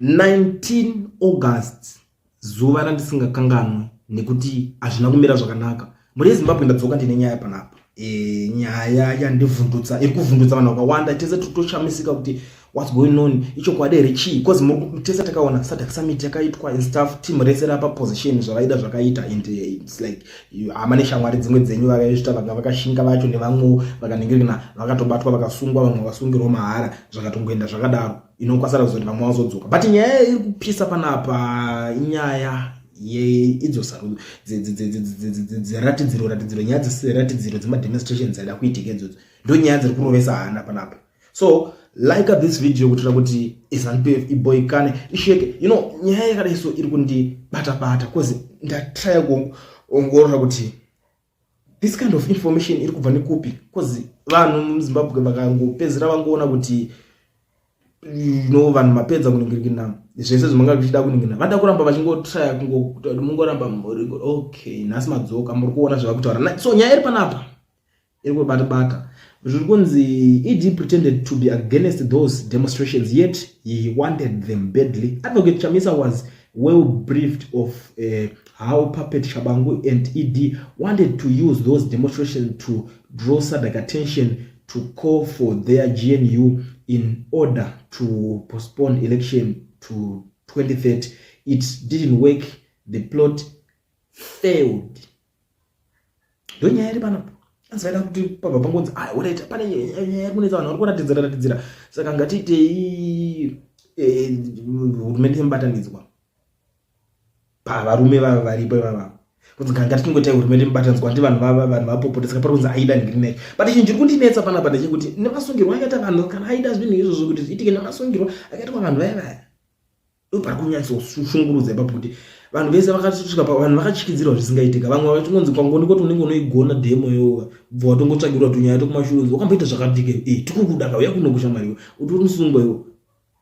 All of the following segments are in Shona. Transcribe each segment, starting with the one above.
19 August, zuva randisingakanganwe nekuti hazvina kumira zvakanaka. Mhuri yeZimbabwe, ndadzoka ndine nyaya panapa. Nyaya yandivhundutsa, iri kuvhundutsa vanhu vakawanda. Tese totoshamisika kuti what's going on, ichokwadi here, chii? Because tese takaona SADC summit yakaitwa and stuff, team rese rapa position, zvavaida zvakaita, and it's like hama neshamwari dzimwe dzenyu vakaisvita, vanga vakashinga vacho, nevamwewo vakaningirina, vakatobatwa, vakasungwa, vamwe vakasungirwa mahara, zvakatongoenda zvakadaro. Inokwanisa kuzoti vamwe vazodzoka, but nyaya iri kupisa panapa inyaya yeidzo sarudzo dzeratidziro, ratidziro, nyaya dzeratidziro dzemademonstrations dzaida kuitika idzodzo, ndo nyaya dziri kurovesa hana panapa. So like this video kuitira kuti iZANU PF iboikane, isheke. Nyaya yakadai so iri kundibata bata because ndatraya kuongorora kuti this kind of information iri kubva nekupi, because vanhu muZimbabwe vakangopedzera vangoona kuti no, vanhu mapedza kuningirikina zvese zvamanga zvichida kuningirina, vada kuramba vachingotraya mungoramba. Okay, nhasi madzoka, muri kuona zvava kutaura. So nyaya iri panapa iri kubata bata, zviri kunzi ED pretended to be against those demonstrations, yet he wanted them badly. Advocate Chamisa was well briefed of how puppet Tshabangu and ED wanted to use those demonstrations to draw SADC attention to call for their GNU in order to postpone election to 2030. It didn't work. The plot failed. Ndonyaya iri panapa. Asi vaida kuti pabva pangonzi, alright, pane nyaya iri kunetsa vanhu, vari kuratidzira ratidzira, saka ngatiitei hurumende yemubatanidzwa pavarume vava varipo ivava, kunzi ngatingoitai hurumende yemubatanidzwa, ndi vanhu vava, vanhu vapopote. Saka pari kunzi aida ngirinai, but chinhu chiri kundinetsa panapa ndechekuti nemasungirwo akaita vanhu, kana aida zvinhu izvozvo kuti zviitike, nemasungirwo akaitwa vanhu vaya vaya, ndo pari kunyatsoshungurudza ipapo, kuti vanhu vese vakasvika, vanhu vakatyikidzirwa zvisingaitika. Vamwe vachingonzi kwangoni kuti unenge unoigona demo iwowa, bva watongotsvagirwa tunyaya tokumashure, wakamboita zvakadike, tikukuda kauya kuno kushamwariwe, utori musungwa iwo.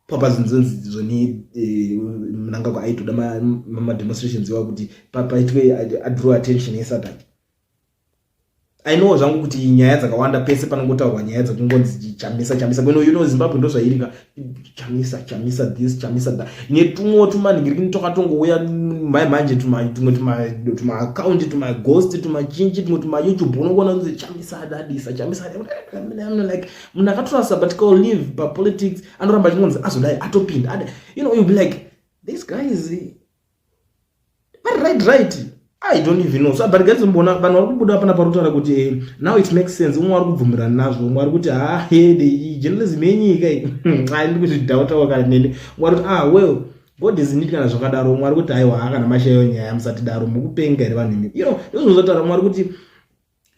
Papa zinzonzi zvoni Mnangagwa aitoda mademonstrations iwa kuti paitwe adraw attention yeSADC. I know zvangu kuti nyaya dzakawanda, pese panongotaurwa nyaya dzekungonzi Chamisa, Chamisa kweno. Zimbabwe ndo zvairika, Chamisa, Chamisa this, Chamisa that, netumwewo tumanhingirikini twakatongouya mai manje, tumwe tumaakaunti, tumaghost, tumachinchi, tumwe tumaYouTube, unongoona kunzi Chamisa adadisa, Chamisa. Like munhu akatora sabbatical leave papolitics, anoramba achingonzi azodai atopinda. You'll be like, this guy is right. I don't even know. So, but guys, mbona vanhu vari kubuda pana pari kutaura kuti now it makes sense. Umwe vari kubvumirana nazvo, umwe ari kuti, ha, hede journalism yenyika iyi, ai, ndiri kuzvidhautawo kana neni. Umwe ari kuti, ah, well, God is need kana zvakadaro. Umwe ari kuti, aiwa, kana mashayo nyaya, musatidaro, mukupenga here vanhu imi? Ndozvinozotaura. Umwe ari kuti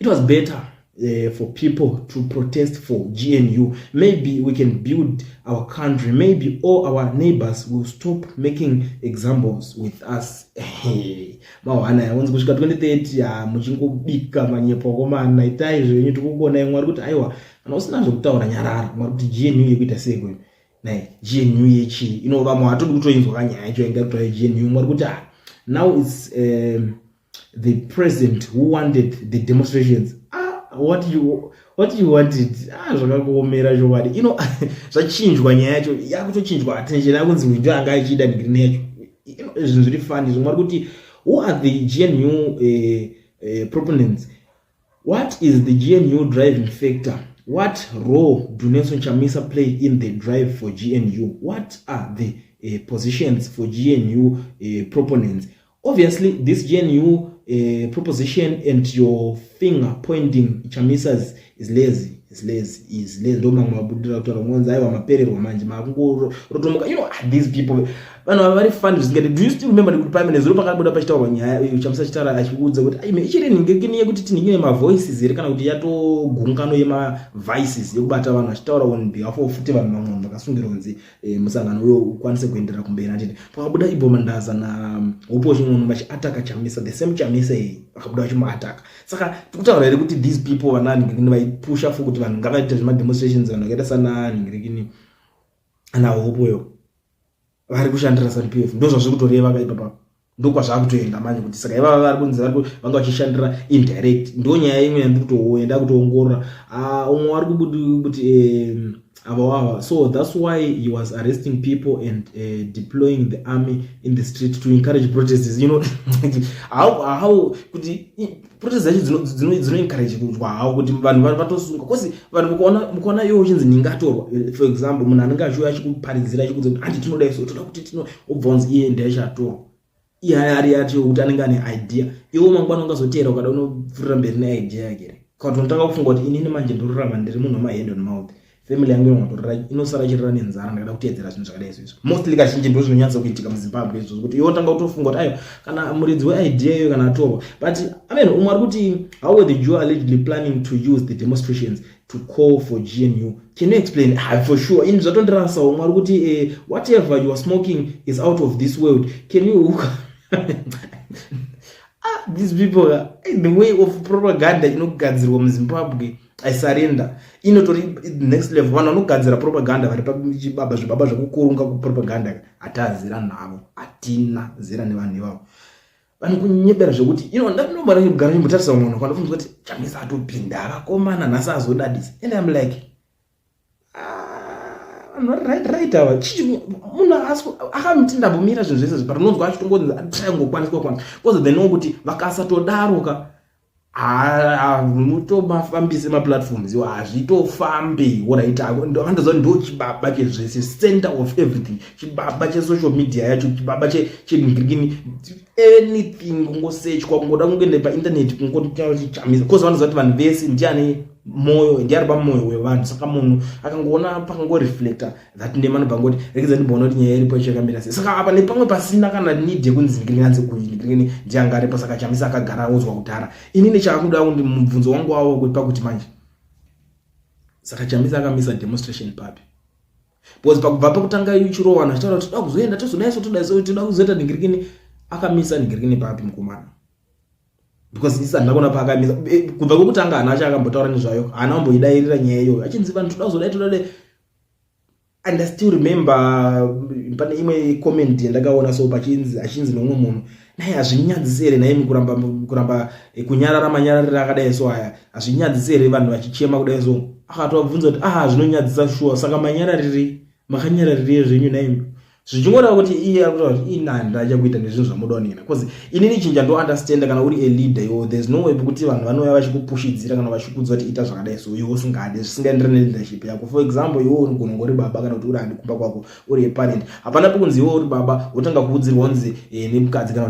it was better for people to protest for GNU. Maybe we can build our country. Maybe all our neighbors will stop making examples with us. Mahwana yaunzi kusvika 2030 muchingobika manyepo akomana, itai zvenyu, tikukuonai. Mwari kuti, aiwa, kana usina zvekutaura, nyarara. Mwari kuti GNU yekuita sei kwenu nai? GNU yechii? Ino vamwe hatodi kutoinzwa kanyaya yacho inga kutaura GNU. Mwari kuti, ah, now it's the president who wanted the demonstrations. Ah, what you wanted? Ah, zvakakuomera chokwadi. Ino zvachinjwa, nyaya yacho yakutochinjwa attention, yakunzi uyu anga achida ngirini yacho. Zvinhu zviri funny zvimwe. Ari kuti, who are the GNU proponents? What is the GNU driving factor? What role do Nelson Chamisa play in the drive for GNU? What are the positions for GNU proponents? Obviously this GNU proposition and your finger pointing Chamisa's is lazy, is lazy, is lazy. Ndo mamwe mabudira kutaura kungonzi, aiwa, mapererwa manje, makungorotomoka. These people, vanhu ava vari funny zvisingati. Do you still remember kuti pamene zuro pakabuda pachitaurwa nyaya, Chamisa chitaura achiudza kuti aime ichiri nhingirikini yekuti tinhingine mavoices here, kana kuti yatogungano yemavices yekubata vanhu, achitaura on behalf of futi vanhu vamwe vakasungirwa kunzi musangano uyo ukwanise kuenderera kumberi, anditi? Pakabuda Ibbo Mandaza naHope Chin'ono vachiataka Chamisa, the same Chamisa iyi, vakabuda vachimuataka. Saka tikutaura here kuti these people vananhingirikini vaipusha for kuti vanhu ngavaite zvemademonstrations, vanhu vakaita sananhingirikini anaHopeyo, vari kushandira ZANU PF? Ndo zvazviri kutoreva kaipapa, ndokwazvakutoenda manje, kuti saka ivava vari kunzi vanga vachishandira indirect. Ndo nyaya imwe yandiri kutoenda kutoongorora. Ah, umwe vari kuti Ava. So that's why he was arresting people and deploying the army in the street to encourage protests. How kuti protest dzacho dzinoencourage kuitwa how, kuti vanhu vatosungwa? 'Cause vanhu mukaona iwo uchinzi ndingatorwa, for example, munhu anenge achiuya achikuparidzira, achikudza kuti handi tinoda iso, toda kuti tino, obva unzi iye ndiachatorwa, iye ari acho kuti anenge ane idea. Iwo mangwana ungazoteera, ukada unopfuurira mberi neidea yake here? Kana kuti unotanga kufunga kuti inini manje ndorarama, ndiri munhu wemahand on mouth, family yangu inotorera, inosara chirira nenzara, ndakada kuteedzera zvinhu zvakadai izvozvo. Mostly kazhinji ndo zvinonyatsa kuitika muZimbabwe izvozvo, kuti iwe utanga kutofunga kuti aiwa, kana muridzi weidea iyoyo kana atorwa. But I mean, umwe ari kuti, "How were the Jew allegedly planning to use the demonstrations to call for GNU? Can you explain?" Ah, for sure, ini zvatondirasawo. Umwe ari kuti, "Whatever you are smoking is out of this world. Can you..." Ah, these people, the way of propaganda inogadzirwa muZimbabwe, I surrender, inotori next level. Vanhu vanogadzira propaganda vari pachibaba, zvibaba zvekukurunga kupropaganda, hatazera navo, hatina zera nevanhu ivavo. Vanokunyebera zvekuti ino ndinombara kugara ndimbotarisa munhu kwandofunza kuti Chamisa atopinda, vakomana nhasi azodadisa, and I'm like, "Ah, vanhu vari right ava." Chichi munhu akamuti ndambomira zvinhu zvese, but unonzwa achitongonzi atry ngokwaniswa kwanisa, because they know kuti vakasatodaroka mutomafambise maplatforms iwo hazvitofambi. Alright, vandoziva ndo chibaba chezvese, center of everything, chibaba chesocial media yacho, chibaba chengirikini, anything kungosechwa, kungoda kungoenda painternet kungochamisa, because vanoziva kuti vanhu vese ndiani mwoyo, ndiari pamwoyo wevanhu. Saka munhu akangoona pakangoreflecta that name, anobva ngoti regedza ndimboona kuti nyaya iripo ichakamira sei. Saka apa nepamwe pasina kana need yekunzi ndinganzi kuingirikini ndianga aripo. Saka Chamisa akagara audzwa kudhara. Inini chaakuda kuti mubvunzo wangu wavo pakuti manje saka Chamisa akamisa demonstration papi? Because pakubva pekutanga ichirowana achitaura kuti toda kuzoenda, tozodaiso, todaiso, toda kuzoita ningirikini, akamisa ningirikini papi mukomana? Because isi handina kuona paakamisa. Kubva kwekutanga hana acho akambotaura nezvayo, haana kumboidairira nyaya iyoyo, achinzi vanhu toda kuzodai, toda kudai. And I still remember pane imwe comment yandakaona so pachinzi, achinzi nomumwe munhu, "Nai, hazvinyadzisi here naimi kuramba kunyarara manyarariro akadai so aya? Hazvinyadzisi here vanhu vachichema kudai so?" Akatovabvunza kuti, "Ah, zvinonyadzisa shuwa. Saka manyarariri, makanyararirei zvenyu naimi?" Zvichingoreva kuti iye ari kutaura kuti ini handacha kuita nezvinhu zvamuda nina, because inini chinja ndounderstanda kana uri a leader iwo, there's no way pekuti vanhu vanouya vachikupushidzira kana vachikuudza kuti ita zvakadai so, iwe usingade, zvisingaenderani neleadership yako. For example, iwe unogona uri baba kana kuti uri handi kumba kwako, uri aparent, hapana pekunzi iwe uri baba wotanga kuudzirwa kunzi nemukadzi kana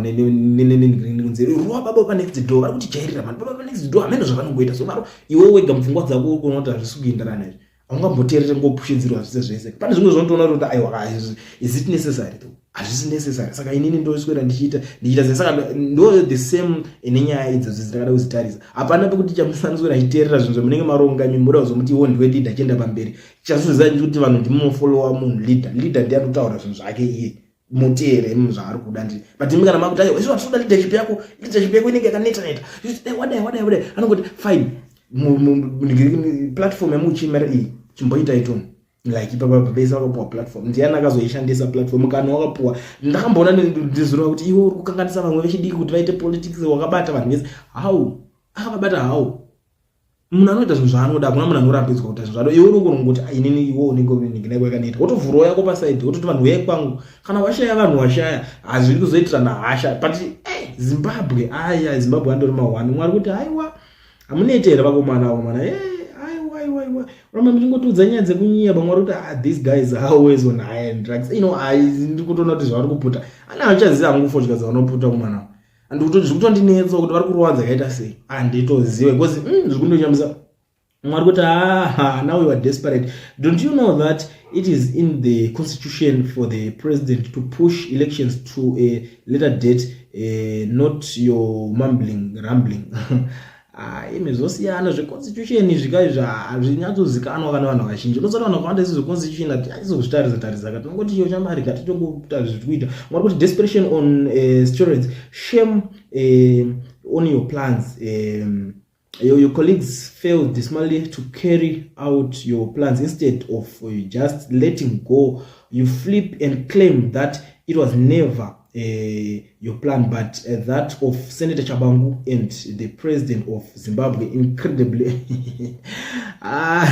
kunzi, "Ruwa baba panext door vari kutijairira mani, baba panext door hameno zvavanongoita." So varo iwe wega mupfungwa dzako uri kuona kuti hazvisi kuenderana izvi, haungamboteerere ngopushidzirwa zvese zvese. Pane zvimwe zvinotoona kuti aiwa, is it necessary though? Hazvisi necessary. Saka inini ndoswera ndichiita sei? Saka ndo the same nenyaya idzodzo dzindakada kudzitarisa. Hapana pekuti chamusaniswera achiteerera zvinhu zvamunenge maronga imi, muda kuzomuti iwo ndiwe leader, chienda pamberi. Chazviziva kuti vanhu ndimunofollowa munhu leader. Leader ndiye anotaura zvinhu zvake iye, muteere zvaari kuda ndi. But imi kana makuti aiwa, isu hatinoda leadership yako, leadership yako inenge yakaneta neta, wadai wadai wadai, anongoti fine, platform yamuchimera iyi chimboita itoni. Like ipapa vese vakapuwa platform, ndiani akazoishandisa platform? Kana wakapuwa, ndakamboona ndizoreva kuti iwe uri kukanganisa vamwe vechidiki kuti vaite politics, wakabata vanhu vese. How akavabata? How? Munhu anoita zvinhu zvaanoda, hakuna munhu anorambidzwa kuita zvinhu zvaanoda. Iwe unongorongoti inini, iwe unenge unenge yakaneta, wotovhurawo yako paside, wototi vanhu uyai kwangu. Kana washaya vanhu, washaya, hazviri kuzoitirana hasha. But Zimbabwe, aya Zimbabwe andori mahwani. Mwari kuti aiwa, hamunete here vakomana, vakomana? Aiwa, aiwa, aiwa, ramba muchingotiudza nyaya dzekunyiya. Vamwe vari kuti, "Ah, these guys are always on high and drugs." Ndiri kutoona kuti zvavari kuputa ana achaziva hangu fodya dzavanoputa kumana. Zviri kutondinetsa kuti vari kurova dzakaita sei, handitozive, because zviri kundonyamisa. Mwari kuti, "Ah, now you are desperate. Don't you know that it is in the constitution for the president to push elections to a later date, not your mumbling rambling?" Ah, imi zvosiyana zveconstitution izvi izvi hazvinyatsozikanwa kana vanhu vazhinji. Unosati vanhu vakawanda isi zveconstitution hatinyatso tarisa ka, tinongoti iyo chamari katitongoita zviri kuita. Mwari kuti, "Desperation on steroids. Shame on your plans. Your colleagues failed dismally to carry out your plans. Instead of just letting go, you flip and claim that it was never your plan, but that of Senator Chabangu and the President of Zimbabwe. Incredibly. Ah,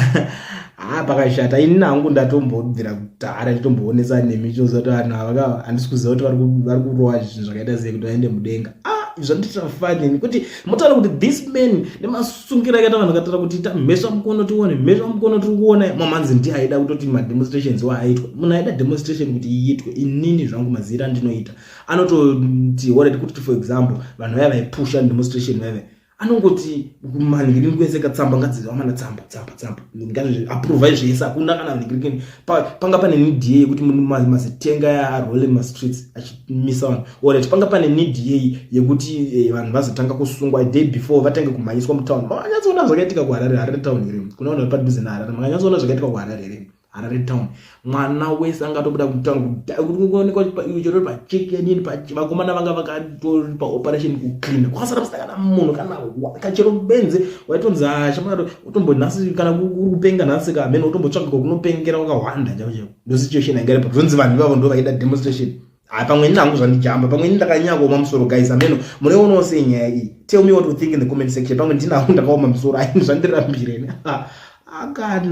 ah, pakashata. Ini nangu ndatombobvira kudhara nditomboonesa nemi chose kuti vanhu ava handisi kuziva kuti vari kurova zvinhu zvakaita sei kuti vaende mudenga. Ah, zvandiitira funny kuti motaura kuti this man nemasungiro akaita vanhu akataura kuti ita mhesva mukono tione, mhesva mukono tiri kuona. Mamanzi ndiye aida kutoti mademonstrations wa aitwa. Munhu aida demonstration kuti iitwe, inini zvangu mazira andinoita anototi already kuti, for example, vanhu vaya vaipusha demonstration vaiva anongoti manhingirini kwese katsamba ngadzamana tsamba tsamba tsamba ngazviaprovai zvese, hakuna kana nhingirini. Panga pane need yei yekuti mazitenga arole mumastreets achimisa vanhu? Alright, panga pane need yei yekuti vanhu vazotanga kusungwa day before vatange kumhanyiswa mutown? Makanyatsoona zvakaitika kuHarare, Harare town here? Kuna vanhu vari padhuze neHarare, makanyatsoona zvakaitika kuHarare here, Harare town? Mwana wese angatobuda mutown kuonekwa chero pachekenini, vakomana vanga vakatori paoperation kuclean, kwakasara pasina kana munhu kana kachero benzi. Waitonzi achamaro utombonhasi kana uri kupenga nhasi kamene utombotsvaga kwakunopengera wakahwanda chako chako. Ndo situation yanga iripo. Zvonzi vanhu ivavo ndo vaida demonstration. Ha, pamweni nangu zvandijamba, pamweni ndakanyanya kuoma musoro, guys. Ameno munoionawo sei nyaya iyi? Tell me what you think in the comment section. Pamwe ndinangu ndakaoma musoro, ai zvandirambireni akana.